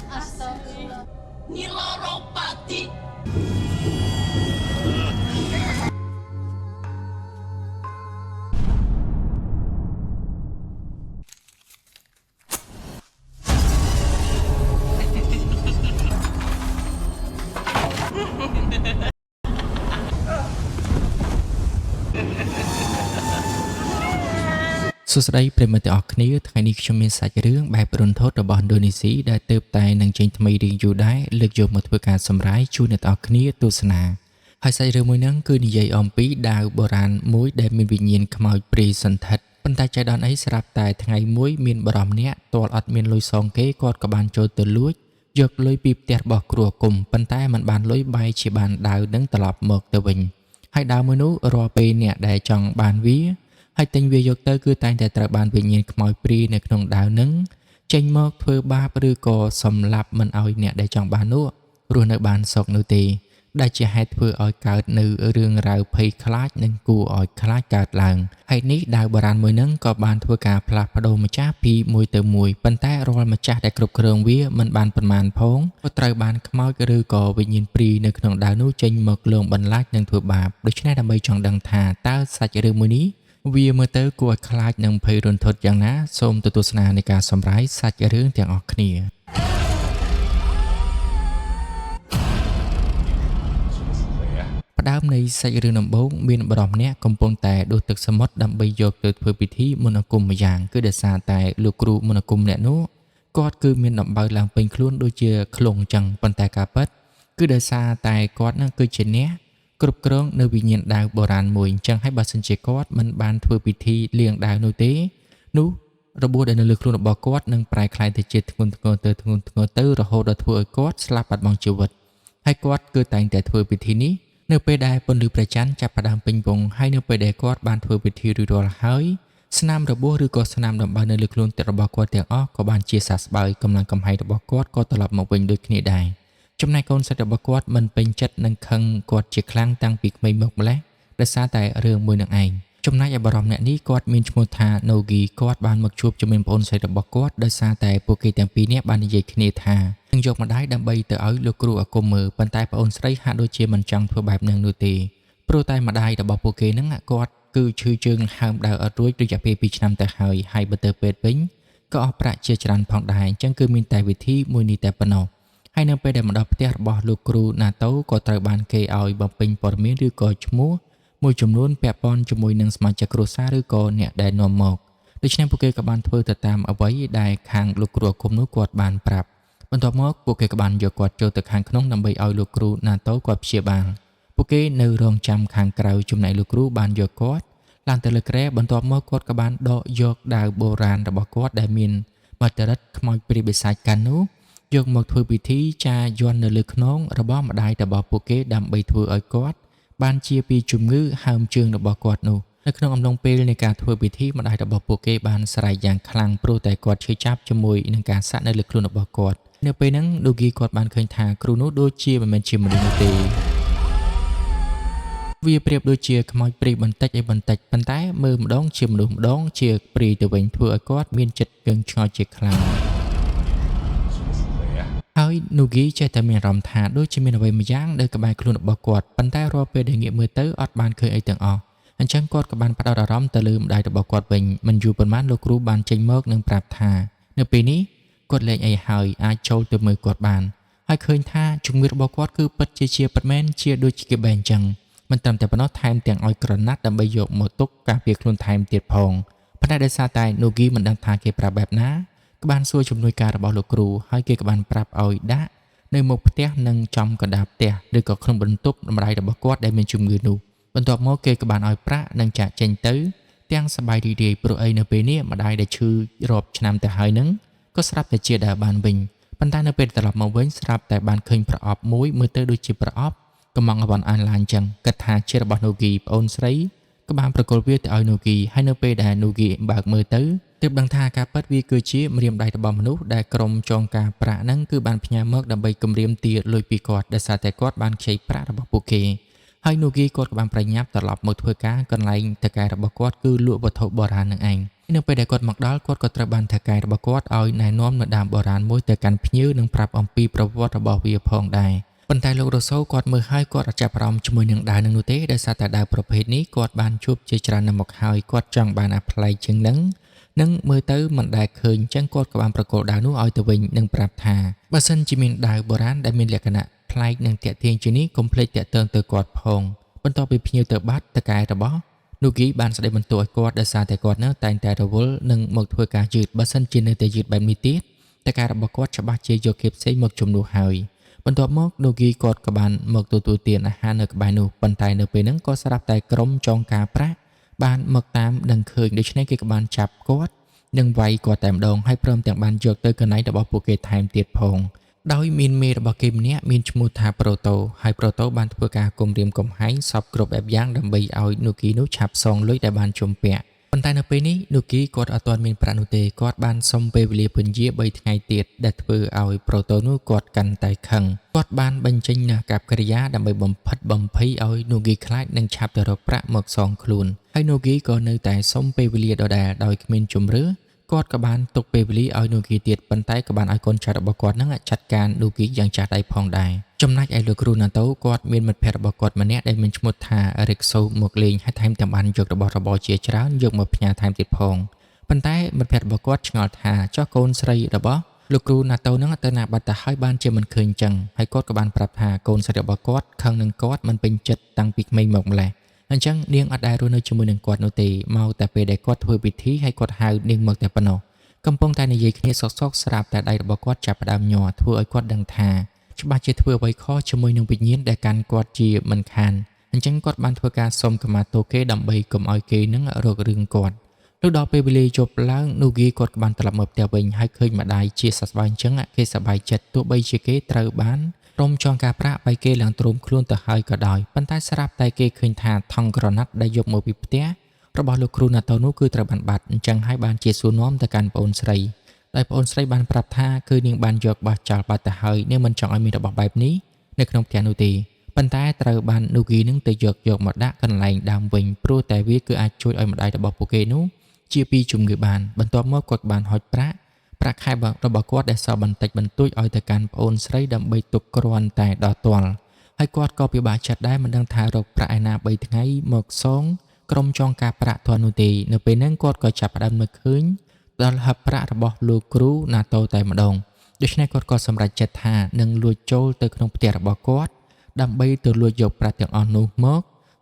Astagfirullah. Nyi Loro Pati. សួស្តីប្រិយមិត្តទាំងអស់គ្នាថ្ងៃនេះខ្ញុំមានសាច់រឿងបែបរន្ធត់របស់ឥណ្ឌូនេស៊ីដែលទើបតែនឹងចេញថ្មីរៀងយូរដែរលើកយកមកធ្វើការសម្រាយជូនអ្នកទាំងអស់គ្នាទស្សនាហើយសាច់រឿងមួយហ្នឹងគឺនិយាយអំពីដាវបុរាណមួយដែលមានវិញ្ញាណខ្មោចព្រាយសន្ធិដ្ឋប៉ុន្តែចៃដន្យអីស្រាប់តែថ្ងៃមួយមានបរិមម្នាក់ទាល់អត់មានលុយសងគេគាត់ក៏បានចូលទៅលួចយកលុយពីផ្ទះរបស់គ្រូអាគមប៉ុន្តែมันបានលុយបែរជាបានដាវនឹងត្រឡប់មកទៅវិញហើយដាវមួយនោះរាល់ពេលអ្នកដែលចង់បានវា ហើយទិញវាយកទៅគឺតែងតែត្រូវបានវិញ្ញាណខ្មោចព្រាយនៅក្នុងដាវនឹងចេញមកធ្វើបាបឬក៏សម្លាប់មិនឲ្យអ្នកដែលចង់បាននោះរស់នៅបានសុខនោះទេដែលជាហេតុធ្វើឲ្យកើតនៅរឿងរ៉ាវភ័យខ្លាចនិងគួរឲ្យខ្លាចកើតឡើងហេតុនេះដាវបុរាណមួយនឹងក៏បានធ្វើការផ្លាស់ប្ដូរម្ចាស់ពីមួយទៅមួយប៉ុន្តែរាល់ម្ចាស់ដែលគ្រប់គ្រងវាមិនបានប៉ុន្មានផងក៏ត្រូវបានខ្មោចឬក៏វិញ្ញាណព្រាយនៅក្នុងដាវនោះចេញមកលងបន្លាចនិងធ្វើបាបដូច្នេះដើម្បីចង់ដឹងថាតើសាច់រឿងមួយនេះ វាមើលទៅគួរឲ្យខ្លាចនិងភ័យរន្ធត់យ៉ាងណាសូមទស្សនានៃការសម្រាយសាច់រឿងទាំងអស់គ្នា ផ្ដើមនៃសាច់រឿងដំបូងមានបរិសម្នាក់កំពុងតែដួសទឹកសមុទ្រដើម្បីយកទៅធ្វើពិធីមន្តអាគមម្យ៉ាងគឺដោយសារតែលោកគ្រូមន្តអាគមអ្នកនោះគាត់គឺមានដំបៅឡើងពេញខ្លួនដូចជាឃ្លងចឹងប៉ុន្តែការពិតគឺដោយសារតែគាត់នឹងគឺជាអ្នកគ្រប់គ្រងនៅវិញ្ញាណដាវបុរាណមួយអញ្ចឹងហើយបើសិនជាគាត់មិនបានធ្វើពិធីលាងដាវនោះទេនោះរបួសដែលនៅលើខ្លួនរបស់គាត់នឹងប្រែក្លាយទៅជាធ្ងន់ធ្ងរទៅធ្ងន់ធ្ងរទៅរហូតដល់ធ្វើឲ្យគាត់ស្លាប់បាត់បង់ជីវិតហើយគាត់គឺតែងតែធ្វើពិធីនេះនៅពេលដែលពន្លឺព្រះច័ន្ទចាប់ផ្ដើមពេញវង់ហើយនៅពេលដែលគាត់បានធ្វើពិធីរួចរាល់ហើយស្នាមរបួសឬក៏ស្នាមដំបៅនៅលើខ្លួនរបស់គាត់ទាំងអស់ក៏បានជាសះស្បើយកម្លាំងកំហែងរបស់គាត់ក៏ត្រឡប់មកវិញដូចគ្នាដែរចំណែកកូនសិស្សរបស់គាត់មិនពេញចិត្តនិងខឹងគាត់ជាខ្លាំងតាំងពីក្មេងមកម្ល៉េះដោយសារតែរឿងមួយនឹងឯងចំណែកឯបរិមអ្នកនេះគាត់មានឈ្មោះថា Nogi គាត់បានមកជួបជាមួយប្អូនស្រីរបស់គាត់ដោយសារតែពួកគេទាំងពីរនាក់បាននិយាយគ្នាថានឹងយកម្ដាយដើម្បីទៅឲ្យលោកគ្រូអាគមមើលប៉ុន្តែប្អូនស្រីហាក់ដូចជាមិនចង់ធ្វើបែបនឹងនោះទេព្រោះតែម្ដាយរបស់ពួកគេហ្នឹងគាត់គឺឈឺជើងហើមដើរអត់រួចរយៈពេល2ឆ្នាំទៅហើយហើយបើទៅពេទ្យវិញក៏អស់ប្រាក់ជាច្រើនផងដែរអញ្ចឹងគឺមានតែវិធីមួយនេះតែប៉ុណ្ណោះហើយនៅពេលដែលមកដល់ផ្ទះរបស់លោកគ្រូណាតូក៏ត្រូវបានគេឲ្យបំពេញព័ត៌មានឬក៏ឈ្មោះមួយចំនួនពាក់ព័ន្ធជាមួយនឹងសមាជិកគ្រួសារឬក៏អ្នកដែលនាំមកដូច្នេះពួកគេក៏បានធ្វើទៅតាមអ្វីដែលខាងលោកគ្រូអាគមនោះគាត់បានប្រាប់បន្ទាប់មកពួកគេក៏បានយកគាត់ចូលទៅខាងក្នុងដើម្បីឲ្យលោកគ្រូណាតូគាត់ព្យាបាលពួកគេនៅរងចាំខាងក្រៅចំណែកលោកគ្រូបានយកគាត់ឡើងទៅលើគ្រែបន្ទាប់មកគាត់ក៏បានដកយកដាវបុរាណរបស់គាត់ដែលមានមត្តរិទ្ធខ្មោចព្រាយបិសាចកាន់នោះយកមកធ្វើពិធីចាយ័ន្តនៅលើខ្នងរបស់ម្ដាយរបស់ពួកគេដើម្បីធ្វើឲ្យគាត់បានជាពីជំងឺហើមជើងរបស់គាត់នោះនៅក្នុងអំឡុងពេលនៃការធ្វើពិធីម្ដាយរបស់ពួកគេបានស្រែកយ៉ាងខ្លាំងព្រោះតែគាត់ឈឺចាប់ជាមួយនឹងការសាក់នៅលើខ្លួនរបស់គាត់នៅពេលហ្នឹងដូហ្គីគាត់បានឃើញថាគ្រូនោះដូចជាមិនមែនជាមនុស្សនោះទេវាប្រៀបដូចជាខ្មោចព្រាយបន្តិចឯបន្តិចប៉ុន្តែមើលម្ដងជាមនុស្សម្ដងជាព្រាយទៅវិញធ្វើឲ្យគាត់មានចិត្តកឹងឆ្ងល់ជាខ្លាំងហើយនូហ្គីចេះតែមានអារម្មណ៍ថាដូចជាមានអ្វីម្យ៉ាងនៅក្បែរខ្លួនរបស់គាត់ប៉ុន្តែរាល់ពេលដែលងាកមើលទៅអត់បានឃើញអីទាំងអស់អញ្ចឹងគាត់ក៏បានផ្ដោតអារម្មណ៍ទៅលើម្ដាយរបស់គាត់វិញមិនយូរប៉ុន្មានលោកគ្រូបានចេញមកនិងប្រាប់ថានៅពេលនេះគាត់លែងអីហើយអាចចូលទៅមើលគាត់បានហើយឃើញថាជំងឺរបស់គាត់គឺពិតជាជាពិតមែនជាដូចជាគេបែអញ្ចឹងមិនត្រឹមតែប៉ុណ្ណោះថែមទាំងឲ្យក្រណាត់ដើម្បីយកមកទុកការពារខ្លួនថែមទៀតផងប៉ុន្តែដោយសារតែនូហ្គីមិនដឹងថាគេប្រាប់បែបណាក៏បានសួរជំនួយការរបស់លោកគ្រូហើយគេក៏បានប្រាប់ឲ្យដាក់នៅមុខផ្ទះនិងចំកណ្ដាលផ្ទះឬក៏ក្នុងបន្ទប់ម្ដាយរបស់គាត់ដែលមានជំងឺនោះបន្ទាប់មកគេក៏បានឲ្យប្រាក់និងចាក់ចេញទៅទាំងសប្បាយរីករាយព្រោះអីនៅពេលនេះម្ដាយដែលឈឺរាប់ឆ្នាំទៅហើយនឹងក៏ស្រាប់តែជាដើរបានវិញប៉ុន្តែនៅពេលត្រឡប់មកវិញស្រាប់តែបានឃើញប្រអប់មួយមើលទៅដូចជាប្រអប់កំងអវ៉ាន់អានឡាញចឹងគិតថាជារបស់នូហ្គីប្អូនស្រីក៏បានប្រគល់វាទៅឲ្យនូហ្គីហើយនៅពេលដែលនូហ្គីបើកមើលទៅទើបដឹងថាការពិតវាគឺជាម្រាមដៃរបស់មនុស្សដែលក្រុមចងការប្រាក់ហ្នឹងគឺបានផ្ញើមកដើម្បីគំរាមទារលុយពីគាត់ដោយសារតែគាត់បានខ្ចីប្រាក់របស់ពួកគេ ហើយនូគីគាត់ក៏បានប្រញាប់ត្រឡប់មកធ្វើការកន្លែងថៅកែរបស់គាត់គឺលក់វត្ថុបុរាណនឹងឯងនៅពេលដែលគាត់មកដល់គាត់ក៏ត្រូវបានថៅកែរបស់គាត់ឲ្យណែនាំនៅដើមបុរាណមួយទៅកាន់ភ្ញៀវនិងប្រាប់អំពីប្រវត្តិរបស់វាផងដែរប៉ុន្តែលោករ៉ូសូគាត់មើលហើយគាត់អត់ចាប់អារម្មណ៍ជាមួយនឹងដាវនឹងនោះទេដោយសារតែដាវប្រភេទនេះគាត់បានជួបជាច្រើនណាស់មកហើយគាត់ចង់បានអាប្លែកជាងនឹងនិងមើលទៅមិនដែលឃើញអញ្ចឹងគាត់ក៏បានប្រគល់ដាវនោះឲ្យទៅវិញនិងប្រាប់ថាបើសិនជាមានដាវបុរាណដែលមានលក្ខណៈប្លែកនិងទាក់ទាញជាងនេះកុំភ្លេចទាក់ទងទៅគាត់ផងបន្ទាប់ពីភ្ញៀវទៅបាត់តកែរបស់នូគីបានស្ដីបន្ទោសឲ្យគាត់ដោយសារតែគាត់នៅតែងតែរវល់និងមកធ្វើការយឺតបើសិនជានៅតែយឺតបែបនេះទៀតតកែរបស់គាត់ច្បាស់ជាយកគេផ្សេងមកជំនួសហើយបន្ទាប់មកនូគីគាត់ក៏បានមកទទួលទានអាហារនៅក្បែរនោះប៉ុន្តែនៅពេលហ្នឹងក៏ស្រាប់តែក្រុមចងការប្រាក់បានមកតាមដឹងឃើញដូច្នេះគេក៏បានចាប់គាត់និងវាយគាត់តែម្ដងហើយព្រមទាំងបានយកទៅកន្លែងរបស់ពួកគេថែមទៀតផងដោយមានមេរបស់គេម្នាក់មានឈ្មោះថាប្រូតូហើយប្រូតូបានធ្វើការគំរាមកំហែងសពគ្រប់បែបយ៉ាងដើម្បីឲ្យនូគីនោះឆាប់សងលុយដែលបានជំពាក់ប៉ុន្តែនៅពេលនេះនូគីគាត់អត់ទាន់មានប្រាក់នោះទេគាត់បានសុំពេលវេលាពន្យា3ថ្ងៃទៀតដែលធ្វើឲ្យប្រូតូនោះគាត់កាន់តែខឹងគាត់បានបញ្ចេញនូវអាកប្បកិរិយាដើម្បីបំផិតបំភ័យឲ្យនូគីខ្លាចនិងឆាប់ទៅរកប្រាក់មកសងខ្លួនហើយនូគីក៏នៅតែសុំពេលវេលាដដែលដោយគ្មានជម្រើសគាត់ក៏បានទុកពេលវេលាឲ្យនូគីទៀតប៉ុន្តែក៏បានឲ្យកូនចៅរបស់គាត់នឹងចាត់ការនូគីយ៉ាងចាស់ដៃផងដែរចំណែកឯលោកគ្រូណាតូគាត់មានមិត្តភក្តិរបស់គាត់ម្នាក់ដែលមានឈ្មោះថារិកសូមកលេងហើយថែមទាំងបានយករបស់របរជាច្រើនយកមកផ្ញើថែមទៀតផងប៉ុន្តែមិត្តភក្តិរបស់គាត់ឆ្ងល់ថាចុះកូនស្រីរបស់លោកគ្រូណាតូនឹងទៅណាបាត់ទៅហើយបានជាមិនឃើញចឹងហើយគាត់ក៏បានប្រាប់ថាកូនស្រីរបស់គាត់ខឹងនឹងគាត់មិនពេញចិត្តតាំងពីក្មេងមកម្ល៉េះអញ្ចឹងនាងអត់ដែលរស់នៅជាមួយនឹងគាត់នោះទេមកតែពេលដែលគាត់ធ្វើពិធីហើយគាត់ហៅនាងមកតែប៉ុណ្ណោះកំពុងតែនិយាយគ្នាសុកៗស្រាប់តែដៃរបស់គាត់ចាប់ផ្ដើមញ័រធ្វើឲ្យគាត់ដឹងថាច្បាស់ជាធ្វើអ្វីខុសជាមួយនឹងវិញ្ញាណដែលកាន់គាត់ជាមិនខានអញ្ចឹងគាត់បានធ្វើការសុំខមាទោសគេដើម្បីកុំឲ្យគេនឹងរករឿងគាត់លុះដល់ពេលវេលាយប់ឡើងនូគីគាត់ក៏បានត្រឡប់មកផ្ទះវិញហើយឃើញម្ដាយជាសះស្បើយអញ្ចឹងគេសប្បាយចិត្តទោះបីជាគេត្រូវបានក្រុមចងការប្រាក់បែកគេឡើងទ្រោមខ្លួនទៅហើយក៏ដោយប៉ុន្តែស្រាប់តែគេឃើញថាថង់ក្រណាត់ដែលយកមកពីផ្ទះរបស់លោកគ្រូណាតូនោះគឺត្រូវបានបាត់អញ្ចឹងហើយបានជាសួរនាំទៅកាន់ប្អូនស្រីដោយប្អូនស្រីបានប្រាប់ថាគឺនាងបានយកបោះចោលបាត់ទៅហើយនាងមិនចង់ឲ្យមានរបស់បែបនេះនៅក្នុងផ្ទះនោះទេប៉ុន្តែត្រូវបាននូគីនឹងទៅយកមកដាក់កន្លែងដើមវិញព្រោះតែវាគឺអាចជួយឲ្យម្ដាយរបស់ពួកគេនោះជាពីជំងឺបានបន្ទាប់មកគាត់បានហុចប្រាក់ខែរបស់គាត់ដែលសល់បន្តិចបន្តួចឲ្យទៅកាន់ប្អូនស្រីដើម្បីទុកគ្រាន់តែដល់ទាល់ហើយគាត់ក៏ពិបាកចិត្តដែរមិនដឹងថារកប្រាក់ឯណា3ថ្ងៃមកសងក្រុមចងការប្រាក់ទាន់នោះទេនៅពេលហ្នឹងគាត់ក៏ចាប់ផ្ដើមមើលឃើញដល់ហឹបប្រាក់របស់លោកគ្រូណាតូតែម្ដងដូច្នេះគាត់ក៏សម្រេចចិត្តថានឹងលួចចូលទៅក្នុងផ្ទះរបស់គាត់ដើម្បីទៅលួចយកប្រាក់ទាំងអស់នោះមក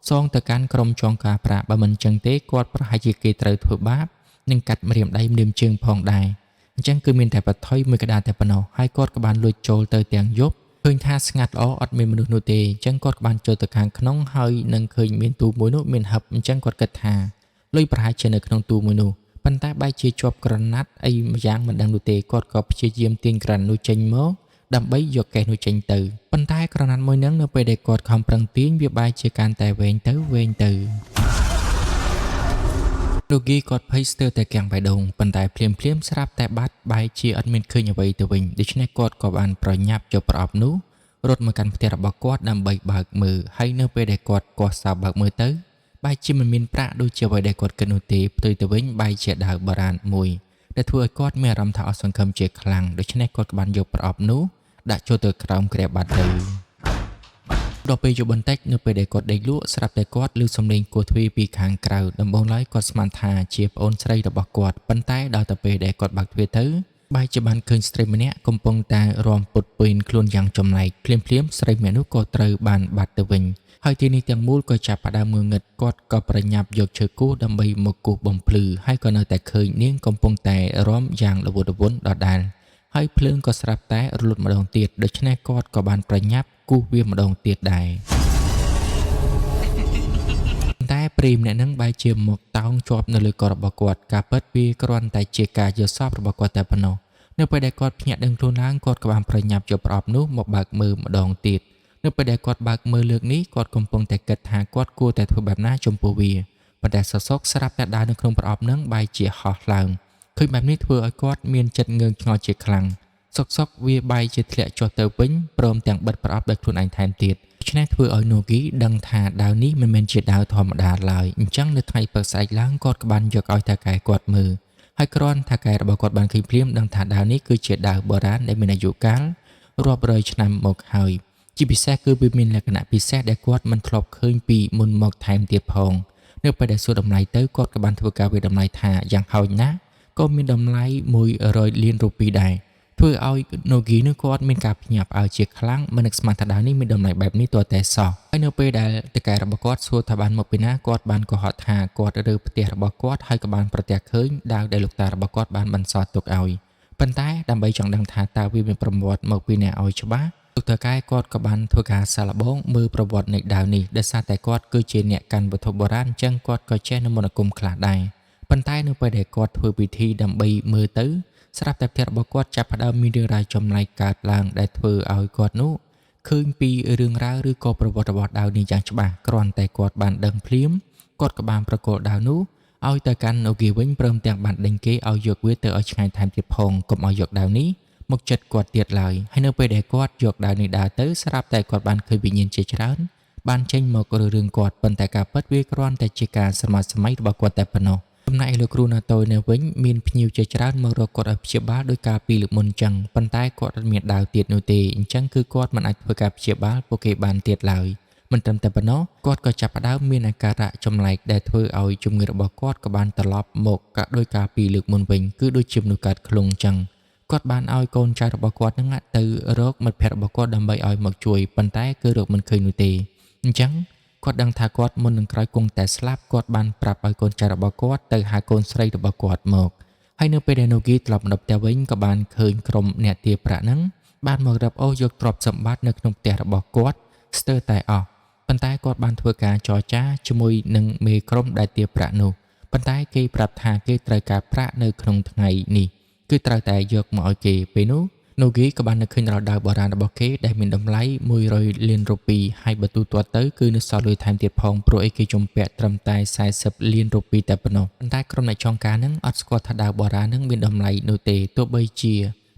សងទៅកាន់ក្រុមចងការប្រាក់បើមិនចឹងទេគាត់ប្រហែលជាគេត្រូវធ្វើបាបនិងកាត់ម្រាមដៃម្រាមជើងផងដែរអញ្ចឹងគឺមានតែបថុយមួយកដាលតែប៉ុណ្ណោះហើយគាត់ក៏បានលួចចូលទៅទាំងយប់ឃើញថាស្ងាត់ល្អអត់មានមនុស្សនោះទេអញ្ចឹងគាត់ក៏បានចូលទៅខាងក្នុងហើយនឹងឃើញមានទូមួយនោះមានហឹបអញ្ចឹងគាត់គិតថាលុយប្រហែលជានៅក្នុងទូមួយនោះប៉ុន្តែបែរជាជាប់ក្រណាត់អីម្យ៉ាងមិនដឹងនោះទេគាត់ក៏ព្យាយាមទាញក្រណាត់នោះចេញមកដើម្បីយកកេះនោះចេញទៅប៉ុន្តែក្រណាត់មួយហ្នឹងនៅពេលដែលគាត់ខំប្រឹងទាញវាបែរជាកាន់តែវែងទៅវែងទៅលោកគីគាត់ភ័យស្ទើរតែកាំងបេះដូងប៉ុន្តែភ្លាមៗស្រាប់តែបាត់បែរជាអត់មានឃើញអ្វីទៅវិញដូច្នេះគាត់ក៏បានប្រញាប់យកប្រអប់នោះរត់មកកាន់ផ្ទះរបស់គាត់ដើម្បីបើកមើលហើយនៅពេលដែលគាត់គាស់សោបើកមើលទៅបែរជាមិនមានប្រាក់ដូចជាអ្វីដែលគាត់គិតនោះទេផ្ទុយទៅវិញបែរជាដាវបុរាណមួយដែលធ្វើឲ្យគាត់មានអារម្មណ៍ថាអស់សង្ឃឹមជាខ្លាំងដូច្នេះគាត់ក៏បានយកប្រអប់នោះដាក់ចូលទៅក្រោមគ្រែបាត់ទៅដល់ពេលយប់បន្តិចនៅពេលដែលគាត់ដេកលក់ស្រាប់តែគាត់ឮសំឡេងគោះទ្វារពីខាងក្រៅដំបូងឡើយគាត់ស្មានថាជាប្អូនស្រីរបស់គាត់ប៉ុន្តែដល់ទៅពេលដែលគាត់បើកទ្វារទៅបែរជាបានឃើញស្ត្រីម្នាក់កំពុងតែរាំពុតពេញខ្លួនយ៉ាងចម្លែកភ្លាមៗស្រីម្នាក់នោះក៏ត្រូវបានបាត់ទៅវិញហើយទីនេះទាំងមូលក៏ចាប់ផ្ដើមងងឹតគាត់ក៏ប្រញាប់យកឈើគោះដើម្បីមកគោះបំភ្លឺហើយក៏នៅតែឃើញនាងកំពុងតែរាំយ៉ាងល្វត់ល្វន់ដដែលហើយភ្លើងក៏ស្រាប់តែរលត់ម្ដងទៀតដូច្នេះគាត់ក៏បានប្រញាប់គូសវាម្ដងទៀតដែរតែព្រាហ្មណ៍អ្នកនឹងបែរជាមកតោងជាប់នៅលើករបស់គាត់ការពិតវាគ្រាន់តែជាការយល់សប្តិរបស់គាត់តែប៉ុណ្ណោះនៅពេលដែលគាត់ភ្ញាក់ដឹងខ្លួនឡើងគាត់ក៏បានប្រញាប់យកប្រអប់នោះមកបើកមើលម្ដងទៀតនៅពេលដែលគាត់បើកមើលលើកនេះគាត់កំពុងតែគិតថាគាត់គួរតែធ្វើបែបណាចំពោះវាប៉ុន្តែសសកស្រាប់តែដើរនៅក្នុងប្រអប់នឹងបែរជាហោះឡើងឃើញបែបនេះធ្វើឲ្យគាត់មានចិត្តងឿងឆ្ងល់ជាខ្លាំងសុកៗវាបែរជាធ្លាក់ចុះទៅវិញព្រមទាំងបិទប្រអប់ដោយខ្លួនឯងថែមទៀត ដូច្នេះធ្វើឲ្យ Nogi ដឹងថាដាវនេះមិនមែនជាដាវធម្មតាឡើយអញ្ចឹងនៅថ្ងៃព្រឹកស្អែកឡើងគាត់ក៏បានយកឲ្យថៅកែគាត់មើលហើយគ្រាន់ថៅកែរបស់គាត់បានឃើញភ្លាមដឹងថាដាវនេះគឺជាដាវបុរាណដែលមានអាយុកាលរាប់រយឆ្នាំមកហើយជាពិសេសគឺវាមានលក្ខណៈពិសេសដែលគាត់មិនធ្លាប់ឃើញពីមុនមកថែមទៀតផងនៅពេលដែលសួរតម្លៃទៅគាត់ក៏បានធ្វើការវាយតម្លៃថាយ៉ាងហោចណាស់ក៏មានតម្លៃ100លានរូបីដែរធ្វើឲ្យ Nogi នោះគាត់មានការភ្ញាក់ផ្អើលជាខ្លាំងមិននឹកស្មានថាដាវនេះមានតម្លៃបែបនេះទាល់តែសោះហើយនៅពេលដែលតកែរបស់គាត់សួរថាបានមកពីណាគាត់បានកុហកថាគាត់រើផ្ទះរបស់គាត់ហើយក៏បានប្រទះឃើញដាវដែលលោកតារបស់គាត់បានបន្សល់ទុកឲ្យប៉ុន្តែដើម្បីចង់ដឹងថាតើវាមានប្រវត្តិមកពីណាឲ្យច្បាស់លោកតកែគាត់ក៏បានធ្វើការសាកល្បងមើលប្រវត្តិនៃដាវនេះដោយសារតែគាត់គឺជាអ្នកកាន់វត្ថុបុរាណអញ្ចឹងគាត់ក៏ចេះនៅមន្តអាគមខ្លះដែរប៉ុន្តែនៅពេលដែលគាត់ធ្វើពិធីដើម្បីមើលទៅស្រាប់តែផ្ទះរបស់គាត់ចាប់ផ្ដើមមានរឿងរ៉ាវចម្លែកកើតឡើងដែលធ្វើឲ្យគាត់នោះឃើញពីរឿងរ៉ាវឬក៏ប្រវត្តិរបស់ដាវនេះយ៉ាងច្បាស់គ្រាន់តែគាត់បានដឹងភ្លាមគាត់ក៏បានប្រគល់ដាវនោះឲ្យទៅកាន់ Nogi វិញព្រមទាំងបានដេញគេឲ្យយកវាទៅឲ្យឆ្ងាយថែមទៀតផងកុំឲ្យយកដាវនេះមកចិត្តគាត់ទៀតឡើយហើយនៅពេលដែលគាត់យកដាវនេះដើរទៅស្រាប់តែគាត់បានឃើញវិញ្ញាណជាច្រើនបានចេញមករើរឿងគាត់ប៉ុន្តែការពិតវាគ្រាន់តែជាការស្រមៃសម័យរបស់គាត់តែប៉ុណ្ណោះចំណែកលោកគ្រូណាតូនៅវិញមានភ្ញៀវជាច្រើនមករកគាត់ឲ្យព្យាបាលដោយការពីលើកមុនចឹងប៉ុន្តែគាត់អត់មានដាវទៀតនោះទេអញ្ចឹងគឺគាត់មិនអាចធ្វើការព្យាបាលពួកគេបានទៀតឡើយមិនត្រឹមតែប៉ុណ្ណោះគាត់ក៏ចាប់ផ្ដើមមានអាការៈចម្លែកដែលធ្វើឲ្យជំងឺរបស់គាត់ក៏បានត្រឡប់មកដោយការពីលើកមុនវិញគឺដូចជាមនុស្សកើតឃ្លុងចឹងគាត់បានឲ្យកូនចៅរបស់គាត់នឹងទៅរកមិត្តភក្តិរបស់គាត់ដើម្បីឲ្យមកជួយប៉ុន្តែគឺរកមិនឃើញនោះទេអញ្ចឹងគាត់ដឹងថាគាត់មុននឹងក្រោយគង់តែស្លាប់គាត់បានប្រាប់ឲ្យកូនចៅរបស់គាត់ទៅហៅកូនស្រីរបស់គាត់មកហើយនៅពេលដែល Nogi ត្រឡប់មកដល់ផ្ទះវិញក៏បានឃើញក្រុមអ្នកទារប្រាក់ហ្នឹងបានមករឹបអូសយកទ្រព្យសម្បត្តិនៅក្នុងផ្ទះរបស់គាត់ស្ទើរតែអស់ប៉ុន្តែគាត់បានធ្វើការចរចាជាមួយនឹងមេក្រុមដែលទារប្រាក់នោះប៉ុន្តែគេប្រាប់ថាគេត្រូវការប្រាក់នៅក្នុងថ្ងៃនេះគឺត្រូវតែយកមកឲ្យគេពេលនោះ Nogi ក៏បាននឹកឃើញដល់ដាវបុរាណរបស់គេដែលមានតម្លៃ100លានរូបីហើយបើទូទាត់ទៅគឺនៅសល់លុយថែមទៀតផងព្រោះអីគេជំពាក់ត្រឹមតែ40លានរូបីតែប៉ុណ្ណោះប៉ុន្តែក្រុមអ្នកចងការនឹងអត់ស្គាល់ថាដាវបុរាណនឹងមានតម្លៃនោះទេទោះបីជា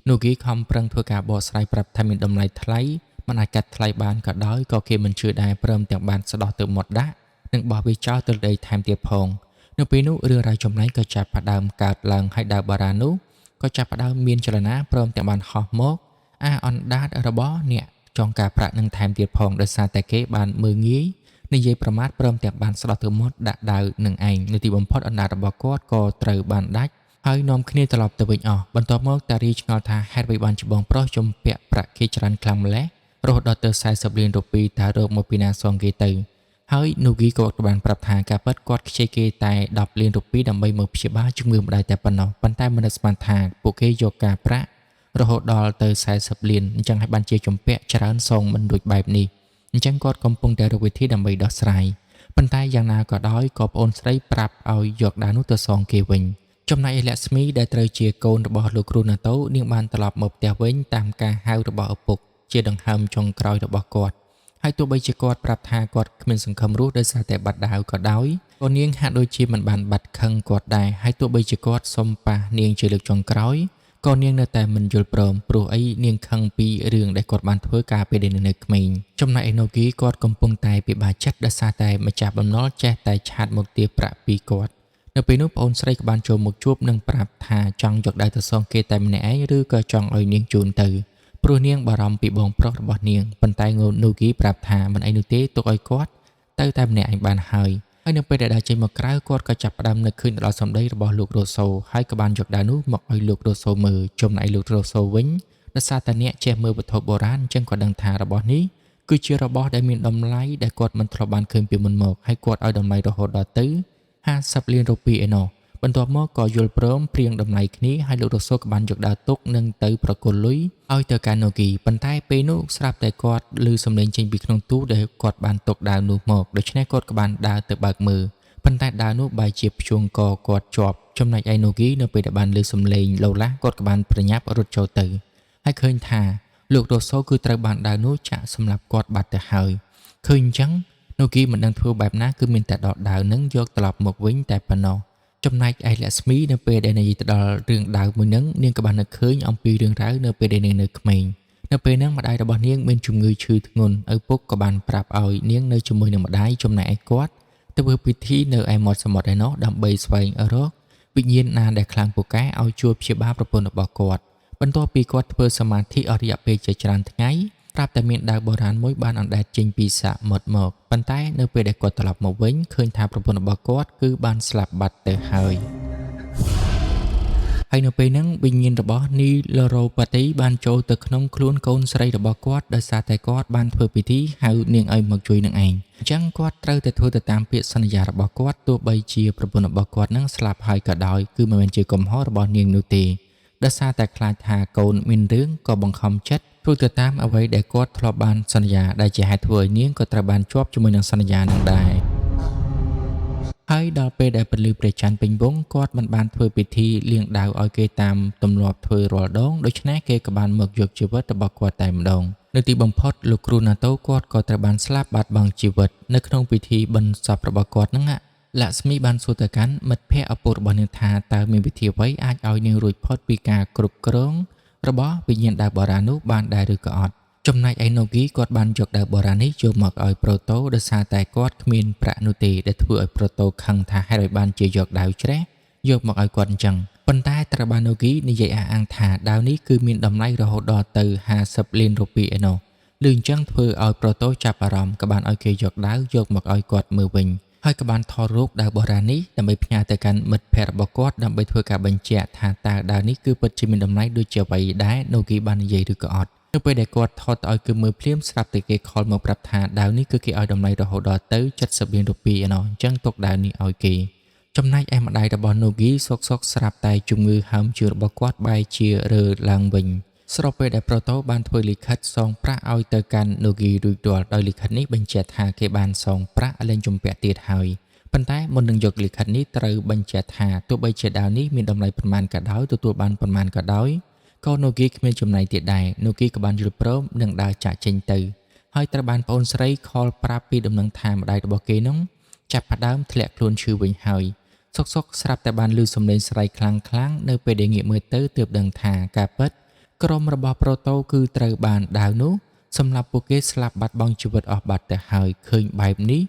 Nogi ខំប្រឹងធ្វើការបកស្រាយប្រាប់ថាមានតម្លៃថ្លៃមិនអាចកាត់ថ្លៃបានក៏ដោយក៏គេមិនជឿដែរព្រមទាំងបានស្ដោះទៅមាត់ដាក់និងបោះវាចោលទៅដីថែមទៀតផងនៅពេលនោះរឿងរ៉ាវចម្លែកក៏ចាប់ផ្ដើមកើតឡើងហើយដាវបុរាណនោះក៏ចាប់ផ្ដើមមានចលនាព្រមទាំងបានហោះមកអាអណ្ដាតរបស់អ្នកចងការប្រាក់នឹងថែមទៀតផងដោយសារតែគេបានមើលងាយនិយាយប្រមាថព្រមទាំងបានស្ដោះទៅមាត់ដាក់ដាវនឹងឯងនៅទីបំផុតអណ្ដាតរបស់គាត់ក៏ត្រូវបានដាច់ហើយនាំគ្នាត្រឡប់ទៅវិញអស់បន្ទាប់មកតារីឆ្ងល់ថាហេតុអ្វីបានច្បងប្រុសជំពាក់ប្រាក់គេច្រើនខ្លាំងម្ល៉េះរហូតដល់ទៅ40លានរូបីតើរកមកពីណាសងគេទៅហើយ Nogi ក៏បានប្រាប់ថាការពិតគាត់ខ្ចីគេតែ10លានរូបីដើម្បីមកព្យាបាលជំងឺម្ដាយតែប៉ុណ្ណោះប៉ុន្តែមិននឹកស្មានថាពួកគេយកការប្រាក់រហូតដល់ទៅ40លានអញ្ចឹងហើយបានជាជំពាក់ច្រើនសងមិនរួចបែបនេះអញ្ចឹងគាត់កំពុងតែរកវិធីដើម្បីដោះស្រាយប៉ុន្តែយ៉ាងណាក៏ដោយក៏ប្អូនស្រីប្រាប់ឲ្យយកដាវនោះទៅសងគេវិញចំណែកឯលក្ស្មីដែលត្រូវជាកូនរបស់លោកគ្រូណាតូនាងបានត្រឡប់មកផ្ទះវិញតាមការហៅរបស់ឪពុកជាដង្ហើមចុងក្រោយរបស់គាត់ហើយទោះបីជាគាត់ប្រាប់ថាគាត់គ្មានសង្ឃឹមរស់ដោយសារតែបាត់ដាវក៏ដោយក៏នាងហាក់ដូចជាមិនបានបាត់ខឹងគាត់ដែរហើយទោះបីជាគាត់សុំប៉ះនាងជាលើកចុងក្រោយក៏នាងនៅតែមិនយល់ព្រមព្រោះអីនាងខឹងពីរឿងដែលគាត់បានធ្វើកាលពេលដែលនៅក្មេងចំណែកឯ Nogi គាត់កំពុងតែពិបាកចិត្តដោយសារតែម្ចាស់បំណុលចេះតែឆាតមកទារប្រាក់ពីគាត់នៅពេលនោះប្អូនស្រីក៏បានចូលមកជួបនិងប្រាប់ថាចង់យកដៃទៅសងគេតែម្នាក់ឯងឬក៏ចង់ឲ្យនាងជូនទៅព្រោះនាងបារម្ភពីបងប្រុសរបស់នាងប៉ុន្តែ Nogi ប្រាប់ថាមិនអីនោះទេទុកឲ្យគាត់ទៅតែម្នាក់ឯងបានហើយហើយនៅពេលដែលដើរចេញមកក្រៅគាត់ក៏ចាប់ផ្ដើមនឹកឃើញដល់សម្ដីរបស់លោករ៉ូសូហើយក៏បានយកដាវនោះមកឲ្យលោករ៉ូសូមើលចំណែកលោករ៉ូសូវិញដោយសារតែអ្នកចេះមើលវត្ថុបុរាណអញ្ចឹងគាត់ដឹងថារបស់នេះគឺជារបស់ដែលមានតម្លៃដែលគាត់មិនធ្លាប់បានឃើញពីមុនមកហើយគាត់ឲ្យតម្លៃរហូតដល់ទៅ50លានរូបីឯណោះបន្ទាប់មកក៏យល់ព្រមព្រៀងតម្លៃគ្នាហើយលោករ៉ូសូក៏បានយកដាវទុកនិងទៅប្រគល់លុយឲ្យទៅកាណូគីប៉ុន្តែពេលនោះស្រាប់តែគាត់ឮសំឡេងចេញពីក្នុងទូដែលគាត់បានទុកដាវនោះមកដូច្នេះគាត់ក៏បានដើរទៅបើកមើលប៉ុន្តែដាវនោះបែរជាភ្ជួងកគាត់ជាប់ចំណែកឯណូគីនៅពេលដែលបានឮសំឡេងឡូឡាគាត់ក៏បានប្រញាប់រត់ចូលទៅហើយឃើញថាលោករ៉ូសូគឺត្រូវបានដាវនោះចាក់សម្លាប់គាត់បាត់ទៅហើយឃើញអញ្ចឹងណូគីមិនដឹងធ្វើបែបណាគឺមានតែដកដាវនឹងយកត្រឡប់មកវិញតែប៉ុណ្ណោះចំណែកឯលក្ស្មីនៅពេលដែលនិយាយទៅដល់រឿងដាវមួយនឹងនាងក៏បាននឹកឃើញអំពីរឿងរ៉ាវនៅពេលដែលនាងនៅក្មេង នៅពេលហ្នឹងម្ដាយរបស់នាងមានជំងឺឈឺធ្ងន់ឪពុកក៏បានប្រាប់ឲ្យនាងនៅជាមួយនឹងម្ដាយចំណែកឯគាត់ទៅធ្វើពិធីនៅឯមាត់សមុទ្រឯណោះដើម្បីស្វែងរកវិញ្ញាណណាដែលខ្លាំងពូកែឲ្យជួយព្យាបាលប្រពន្ធរបស់គាត់បន្ទាប់ពីគាត់ធ្វើសមាធិអស់រយៈពេលជាច្រើនថ្ងៃប្រាប់តែមានដាវបុរាណមួយបានអណ្ដែតចេញពីសមុទ្រមកប៉ុន្តែនៅពេលដែលគាត់ត្រឡប់មកវិញឃើញថាប្រពន្ធរបស់គាត់គឺបានស្លាប់បាត់ទៅហើយហើយនៅពេលហ្នឹងវិញ្ញាណរបស់នីឡរ៉ូប៉ាទីបានចូលទៅក្នុងខ្លួនកូនស្រីរបស់គាត់ដោយសារតែគាត់បានធ្វើពិធីហៅនាងឲ្យមកជួយនឹងឯងអញ្ចឹងគាត់ត្រូវតែធ្វើទៅតាមពាក្យសន្យារបស់គាត់ទោះបីជាប្រពន្ធរបស់គាត់នឹងស្លាប់ហើយក៏ដោយគឺមិនមែនជាកំហុសរបស់នាងនោះទេដោយសារតែខ្លាចថាកូនមានរឿងក៏បង្ខំចិត្តធ្វើទៅតាមអ្វីដែលគាត់ធ្លាប់បានសន្យាដែលជាហេតុធ្វើឲ្យនាងក៏ត្រូវបានជាប់ជាមួយនឹងសន្យានឹងដែរហើយដល់ពេលដែលពន្លឺព្រះច័ន្ទពេញវង់គាត់មិនបានធ្វើពិធីលាងដាវឲ្យគេតាមទម្លាប់ធ្វើរាល់ដងដូច្នេះគេក៏បានមកយកជីវិតរបស់គាត់តែម្ដងនៅទីបំផុតលោកគ្រូណាតូគាត់ក៏ត្រូវបានស្លាប់បាត់បង់ជីវិតនៅក្នុងពិធីបុណ្យសពរបស់គាត់ហ្នឹងលក្ស្មីបានសួរទៅកាន់មិត្តភ័ក្តិឪពុករបស់នាងថាតើមានវិធីអ្វីអាចឲ្យនាងរួចផុតពីការគ្រប់គ្រងរបស់វិញ្ញាណដាវបុរាណនោះបានដែរឬក៏អត់ចំណែកឯណូគីគាត់បានយកដាវបុរាណនេះយកមកឲ្យប្រូតូដោយសារតែគាត់គ្មានប្រាក់នោះទេដែលធ្វើឲ្យប្រូតូខឹងថាហេតុឲ្យបានជាយកដាវច្រេះយកមកឲ្យគាត់អញ្ចឹងប៉ុន្តែត្រូវបានណូគីនិយាយអះអាងថាដាវនេះគឺមានតម្លៃរហូតដល់ទៅ50លានរូបីឯណោះឬអញ្ចឹងធ្វើឲ្យប្រូតូចាប់អារម្មណ៍ក៏បានឲ្យគេយកដាវយកមកឲ្យគាត់មើលវិញហើយក៏បានថតរូបដាវបុរាណនេះដើម្បីផ្ញើទៅកាន់មិត្តភ័ក្តិរបស់គាត់ដើម្បីធ្វើការបញ្ជាក់ថាតើដាវនេះគឺពិតជាមានតម្លៃដូចជាអ្វីដែលណូគីបាននិយាយឬក៏អត់នៅពេលដែលគាត់ថតឲ្យគឺមើលភ្លាមស្រាប់តែគេខលមកប្រាប់ថាដាវនេះគឺគេឲ្យតម្លៃរហូតដល់ទៅ70លានរូបីឯណោះអញ្ចឹងទុកដាវនេះឲ្យគេចំណែកឯម្ដាយរបស់ណូគីសុកសុកស្រាប់តែជំងឺហើមជើងរបស់គាត់បែរជារើឡើងវិញស្របពេលដែលប្រូតូបានធ្វើលិខិតសងប្រាក់ឲ្យទៅកាន់ណូគីរួចរាល់ដោយលិខិតនេះបញ្ជាក់ថាគេបានសងប្រាក់លែងជំពាក់ទៀតហើយប៉ុន្តែមុននឹងយកលិខិតនេះត្រូវបញ្ជាក់ថាទោះបីជាដាវនេះមានតម្លៃប៉ុន្មានក៏ដោយទទួលបានប៉ុន្មានក៏ដោយក៏ណូគីគ្មានចំណៃទៀតដែរណូគីក៏បានយល់ព្រមនិងដើរចាកចេញទៅហើយត្រូវបានប្អូនស្រីខលប្រាប់ពីដំណឹងថាម្ដាយរបស់គេនោះចាប់ផ្ដើមធ្លាក់ខ្លួនឈឺវិញហើយសុកសុកស្រាប់តែបានឮសំឡេងស្រែកខ្លាំងៗនៅពេលដែលងាកមើលទៅទើបដឹងថាការពិតក្រុមរបស់ប្រូតូគឺត្រូវបានដាវនោះសម្រាប់ពួកគេស្លាប់បាត់បង់ជីវិតអស់បាត់ទៅហើយឃើញបែបនេះ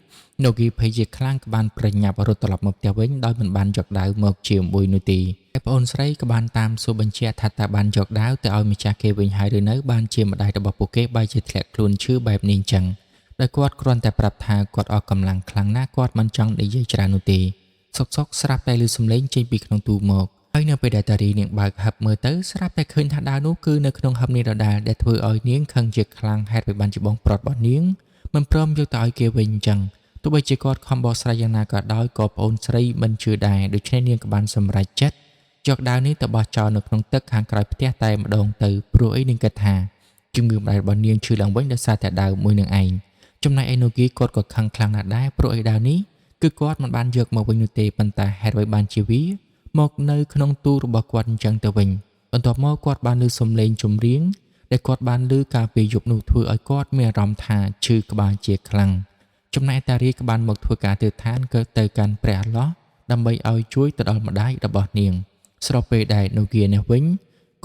ណូគីភ័យជាខ្លាំងក៏បានប្រញាប់រត់ត្រឡប់មកផ្ទះវិញដោយមិនបានយកដាវមកជាមួយនោះទេឯប្អូនស្រីក៏បានតាមសួរបញ្ជាក់ថាតើបានយកដាវទៅឲ្យម្ចាស់គេវិញហើយឬនៅបានជាម្ដាយរបស់ពួកគេបែរជាធ្លាក់ខ្លួនឈឺបែបនេះអញ្ចឹងដោយគាត់គ្រាន់តែប្រាប់ថាគាត់អស់កម្លាំងខ្លាំងណាស់គាត់មិនចង់និយាយច្រើននោះទេសុកសុកស្រាប់តែឮសំឡេងចេញពីក្នុងទូមកហើយនៅពេលដែលតារីនាងបើកហឹបមើលទៅស្រាប់តែឃើញថាដាវនោះគឺនៅក្នុងហឹបនេះដដែលដែលធ្វើឲ្យនាងខឹងជាខ្លាំងហេតុឲ្យបានជាបងប្រុសរបស់នាងមិនព្រមយកទៅឲ្យគេវិញអញ្ចឹងទោះបីជាគាត់ខំបកស្រាយយ៉ាងណាក៏ដោយក៏ប្អូនស្រីមិនជឿដែរដូច្នេះនាងក៏បានសម្រេចចិត្តយកដាវនេះទៅបោះចោលនៅក្នុងទឹកខាងក្រោយផ្ទះតែម្ដងទៅព្រោះអីនាងគិតថាជំងឺម្ដាយរបស់នាងឈឺឡើងវិញដោយសារតែដាវមួយនឹងឯងចំណែកឯណូគីគាត់ក៏ខឹងខ្លាំងណាស់ដែរព្រោះអីដាវនេះគឺគាត់មិនបានយកមកវិញនោះទេប៉ុន្តែហេតុអ្វីបានជាវាមកនៅក្នុងទូរបស់គាត់អញ្ចឹងទៅវិញបន្ទាប់មកគាត់បានឮសំឡេងចម្រៀងដែលគាត់បានឮកាលពីយប់នោះធ្វើឲ្យគាត់មានអារម្មណ៍ថាឈឺក្បាលជាខ្លាំងចំណែកតារីក៏បានមកធ្វើការទិដ្ឋានក៏ទៅកាន់ព្រះអល់ឡោះដើម្បីឲ្យជួយទៅដល់ម្ដាយរបស់នាងស្របពេលដែលណូគីនេះវិញ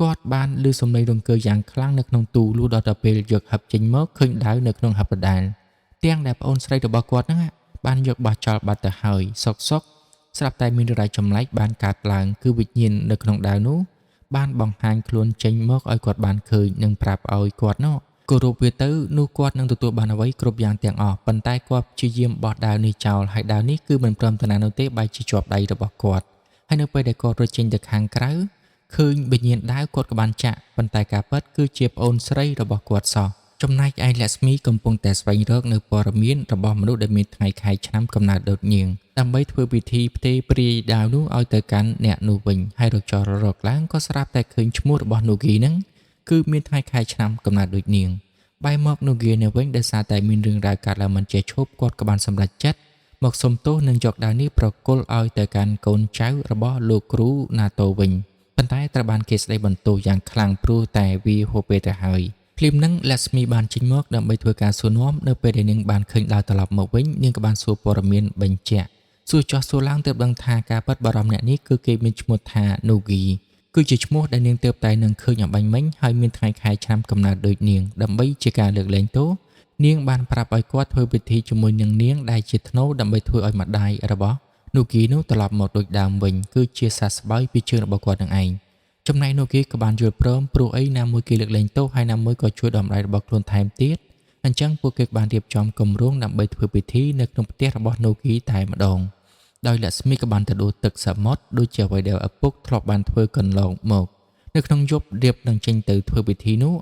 គាត់បានឮសំឡេងរង្គើយ៉ាងខ្លាំងនៅក្នុងទូលុះដល់ទៅពេលយកហឹបចេញមកឃើញដាវនៅក្នុងហឹបដដែលទាំងដែលប្អូនស្រីរបស់គាត់ហ្នឹងបានយកបោះចោលបាត់ទៅហើយសុកសុកស្រាប់តែមានរ៉ាយចម្លែកបានកើតឡើងគឺវិញ្ញាណនៅក្នុងដាវនោះបានបង្ហាញខ្លួនចេញមកឲ្យគាត់បានឃើញនិងប្រាប់ឲ្យគាត់នោះគោរពវាទៅនោះគាត់នឹងទទួលបានអ្វីគ្រប់យ៉ាងទាំងអស់ប៉ុន្តែគាត់ព្យាយាមបោះដាវនេះចោលហើយដាវនេះគឺមិនព្រមទៅណានោះទេបែរជាជាប់ដៃរបស់គាត់ហើយនៅពេលដែលគាត់រត់ចេញទៅខាងក្រៅឃើញវិញ្ញាណដាវគាត់ក៏បានចាក់ប៉ុន្តែការពិតគឺជាប្អូនស្រីរបស់គាត់សោះចំណែកឯលក្ស្មីកំពុងតែស្វែងរកនៅព័ត៌មានរបស់មនុស្សដែលមានថ្ងៃខែឆ្នាំកំណើតដូចនាងដើម្បីធ្វើពិធីផ្ទេរព្រាយដាវនោះឲ្យទៅកាន់អ្នកនោះវិញហើយរកចោលរកឡើងក៏ស្រាប់តែឃើញឈ្មោះរបស់នូគីហ្នឹងគឺមានថ្ងៃខែឆ្នាំកំណើតដូចនាងបែរមកនូគីនេះវិញដោយសារតែមានរឿងរ៉ាវកើតឡើងមិនចេះឈប់គាត់ក៏បានសម្រេចចិត្តមកសុំទោសនិងយកដាវនេះប្រគល់ឲ្យទៅកាន់កូនចៅរបស់លោកគ្រូណាតូវិញប៉ុន្តែត្រូវបានគេស្ដីបន្ទោសយ៉ាងខ្លាំងព្រោះតែវាហួសពេលទៅហើយភ្លាមនឹងលក្ស្មីបានចេញមកដើម្បីធ្វើការសួរនាំនៅពេលដែលនាងបានឃើញដាវត្រឡប់មកវិញនាងក៏បានសួរព័ត៌មានបញ្ជាក់សួរចោះសួរឡើងទើបដឹងថាការពិតបារម្ភអ្នកនេះគឺគេមានឈ្មោះថានូគី គឺជាឈ្មោះដែលនាងទើបតែនឹងឃើញអម្បាញ់មិញហើយមានថ្ងៃខែឆ្នាំកំណើតដូចនាងដើម្បីជាការលើកលែងទោសនាងបានប្រាប់ឲ្យគាត់ធ្វើពិធីជាមួយនឹងនាងដែលជាធ្នូដើម្បីធ្វើឲ្យម្ដាយរបស់នូគីនោះត្រឡប់មកដូចដើមវិញគឺជាសះស្បើយពីជើងរបស់គាត់នឹងឯងចំណែកនូគីក៏បានយល់ព្រមព្រោះអីណាមួយគេលើកលែងទោសហើយណាមួយក៏ជួយដល់ម្ដាយរបស់ខ្លួនថែមទៀតអញ្ចឹងពួកគេបានរៀបចំគម្រោងដើម្បីធ្វើពិធីនៅក្នុងផ្ទះរបស់នូគីតែម្ដងដោយលក្ស្មីក៏បានទៅដួសទឹកសមុទ្រដូចជាអ្វីដែលឪពុកធ្លាប់បានធ្វើកន្លងមកនៅក្នុងយប់រៀបនឹងចេញទៅធ្វើពិធីនោះ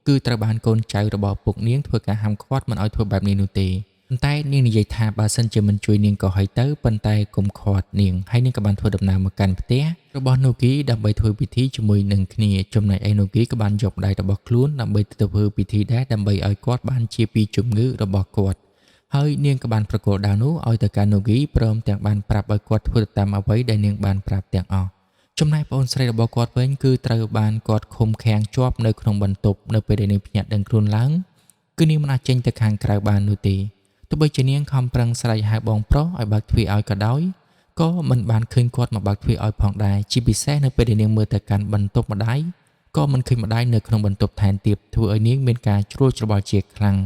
គឺត្រូវបានកូនចៅរបស់ឪពុកនាងធ្វើការហាមឃាត់មិនឲ្យធ្វើបែបនេះនោះទេប៉ុន្តែនាងនិយាយថាបើសិនជាមិនជួយនាងក៏ឲ្យទៅប៉ុន្តែកុំខាត់នាងហើយនាងក៏បានធ្វើដំណើរមកកាន់ផ្ទះរបស់នូគីដើម្បីធ្វើពិធីជាមួយនឹងគ្នាចំណែកឯនូគីក៏បានយកដៃរបស់ខ្លួនដើម្បីទៅធ្វើពិធីដែរដើម្បីឲ្យគាត់បានជាពីជំងឺរបស់គាត់ហើយនាងក៏បានប្រគល់ដាវនោះឲ្យទៅកាន់នូគីព្រមទាំងបានប្រាប់ឲ្យគាត់ធ្វើតាមអ្វីដែលនាងបានប្រាប់ទាំងអស់ចំណែកប្អូនស្រីរបស់គាត់វិញគឺត្រូវបានគាត់ឃុំឃាំងជាប់នៅក្នុងបន្ទប់នៅពេលដែលនាងភ្ញាក់ដឹងខ្លួនឡើងគឺនាងមិនអាចចេញទៅខាងក្រៅបាននោះទេទោះបីជានាងខំប្រឹងស្រែកហៅបងប្រុសឲ្យបើកទ្វារឲ្យក៏ដោយក៏មិនបានឃើញគាត់មកបើកទ្វារឲ្យផងដែរជាពិសេសនៅពេលដែលនាងមើលទៅកាន់បន្ទប់ម្ដាយក៏មិនឃើញម្ដាយនៅក្នុងបន្ទប់ថែមទៀតធ្វើឲ្យនាងមានការជ្រួលច្របល់ជាខ្លាំង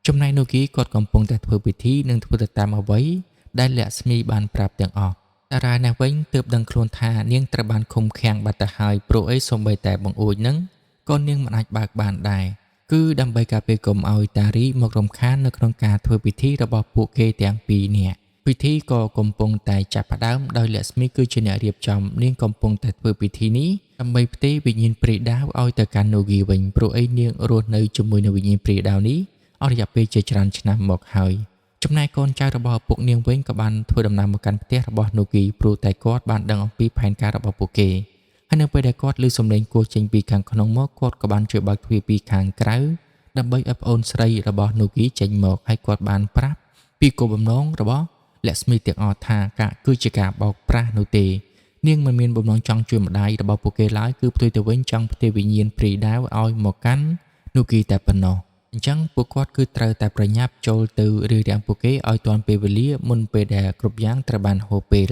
ចំណែកនូគីគាត់កំពុងតែធ្វើពិធីនិងធ្វើទៅតាមអ្វីដែលលក្ស្មីបានប្រាប់ទាំងអស់តារានេះវិញទើបដឹងខ្លួនថានាងត្រូវបានឃុំឃាំងបាត់ទៅហើយព្រោះអីសូម្បីតែបង្អួចនឹងក៏នាងមិនអាចបើកបានដែរគឺដើម្បីការពារកុំឲ្យតារីមករំខាននៅក្នុងការធ្វើពិធីរបស់ពួកគេទាំងពីរនាក់ពិធីក៏កំពុងតែចាប់ផ្ដើមដោយលក្ស្មីគឺជាអ្នករៀបចំនាងកំពុងតែធ្វើពិធីនេះដើម្បីផ្ទេរវិញ្ញាណព្រាយដាវឲ្យទៅកាន់នូគីវិញព្រោះអីនាងរស់នៅជាមួយនឹងវិញ្ញាណព្រាយដាវនេះអស់រយៈពេលជាច្រើនឆ្នាំមកហើយចំណែកកូនចៅរបស់ឪពុកនាងវិញក៏បានធ្វើដំណើរមកកាន់ផ្ទះរបស់នូគីព្រោះតែគាត់បានដឹងអំពីផែនការរបស់ពួកគេហើយនៅពេលដែលគាត់ឮសំឡេងគោះចេញពីខាងក្នុងមកគាត់ក៏បានជួយបើកទ្វារពីខាងក្រៅដើម្បីឲ្យប្អូនស្រីរបស់នូគីចេញមកហើយគាត់បានប្រាប់ពីគោលបំណងរបស់លក្ស្មីទាំងអស់ថាការគឺជាការបោកប្រាស់នោះទេនាងមិនមានបំណងចង់ជួយម្ដាយរបស់ពួកគេឡើយគឺផ្ទុយទៅវិញចង់ផ្ទេរវិញ្ញាណព្រាយដាវឲ្យមកកាន់នូគីតែប៉ុណ្ណោះអញ្ចឹងពួកគាត់គឺត្រូវតែប្រញាប់ចូលទៅរារាំងពួកគេឲ្យទាន់ពេលវេលាមុនពេលដែលគ្រប់យ៉ាងត្រូវបានហូរពេល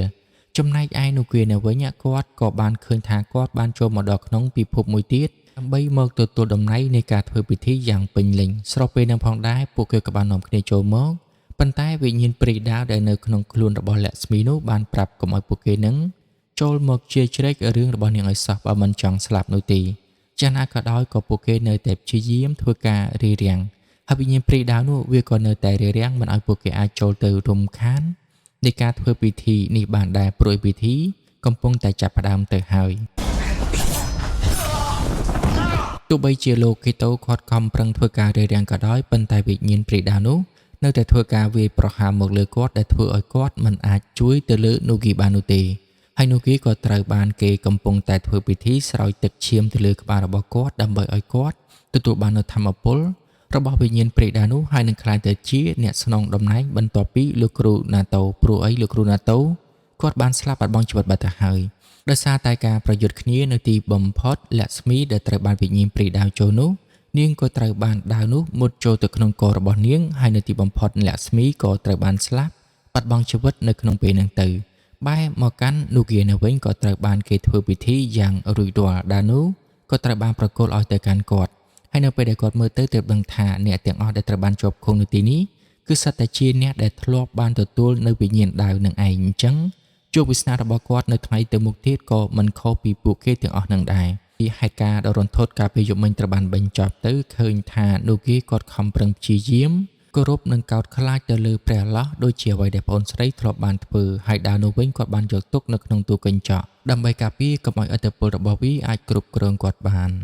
ចំណែកឯនូគីនៅវិញគាត់ក៏បានឃើញថាគាត់បានចូលមកដល់ក្នុងពិភពមួយទៀតដើម្បីមកទទួលតំណែងនៃការធ្វើពិធីយ៉ាងពេញលេញស្របពេលនឹងផងដែរពួកគេក៏បាននាំគ្នាចូលមកប៉ុន្តែវិញ្ញាណព្រាយដាវដែលនៅក្នុងខ្លួនរបស់លក្ស្មីនោះបានប្រាប់កុំឲ្យពួកគេនឹងចូលមកជាជ្រែករឿងរបស់នាងឲ្យសោះបើមិនចង់ស្លាប់នោះទេយ៉ាងណាក៏ដោយក៏ពួកគេនៅតែព្យាយាមធ្វើការរារាំងហើយវិញ្ញាណព្រាយដាវនោះវាក៏នៅតែរារាំងមិនឲ្យពួកគេអាចចូលទៅរំខាននៃការធ្វើពិធីនេះបានដែរព្រោះពិធីកំពុងតែចាប់ផ្ដើមទៅហើយទោះបីជាលោកគីតូគាត់ខំប្រឹងធ្វើការរារាំងក៏ដោយប៉ុន្តែវិញ្ញាណព្រាយដាវនោះនៅតែធ្វើការវាយប្រហារមកលើគាត់ដែលធ្វើឲ្យគាត់មិនអាចជួយទៅលើនូគីបាននោះទេហើយនូគីក៏ត្រូវបានគេកំពុងតែធ្វើពិធីស្រោចទឹកឈាមទៅលើក្បាលរបស់គាត់ដើម្បីឲ្យគាត់ទទួលបាននូវធម៌ពលរបស់វិញ្ញាណព្រាយដាវនោះហើយនឹងក្លាយទៅជាអ្នកស្នងតំណែងបន្ទាប់ពីលោកគ្រូណាតូព្រោះអីលោកគ្រូណាតូគាត់បានស្លាប់បាត់បង់ជីវិតបាត់ទៅហើយដោយសារតែការប្រយុទ្ធគ្នានៅទីបំផុតលក្ស្មីដែលត្រូវបានវិញ្ញាណព្រាយដាវចូលនោះនាងក៏ត្រូវបានដាវនោះមុតចូលទៅក្នុងករបស់នាងហើយនៅទីបំផុតលក្ស្មីក៏ត្រូវបានស្លាប់បាត់បង់ជីវិតនៅក្នុងពេលហ្នឹងទៅបែរមកកាន់នូគីនៅវិញក៏ត្រូវបានគេធ្វើពិធីយ៉ាងរួចរាល់ដាវនោះក៏ត្រូវបានប្រគល់ឲ្យទៅកាន់គាត់ហើយនៅពេលដែលគាត់មើលទៅទើបដឹងថាអ្នកទាំងអស់ដែលត្រូវបានជាប់ឃុំនៅទីនេះគឺសុទ្ធតែជាអ្នកដែលធ្លាប់បានទទួលនៅវិញ្ញាណដាវនឹងឯងអញ្ចឹងជោគវាសនារបស់គាត់នៅថ្ងៃទៅមុខទៀតក៏មិនខុសពីពួកគេទាំងអស់នឹងដែរពីហេតុការណ៍ដ៏រន្ធត់កាលពីយប់មិញត្រូវបានបញ្ចប់ទៅឃើញថានូគីគាត់ខំប្រឹងព្យាយាមគោរពនិងកោតខ្លាចទៅលើព្រះអល់ឡោះដូចជាអ្វីដែលប្អូនស្រីធ្លាប់បានធ្វើហើយដាវនោះវិញគាត់បានយកទុកនៅក្នុងទូកញ្ចក់ដើម្បីការពារកុំឲ្យឥទ្ធិពលរបស់វាអាចគ្រប់គ្រងគាត់បាន។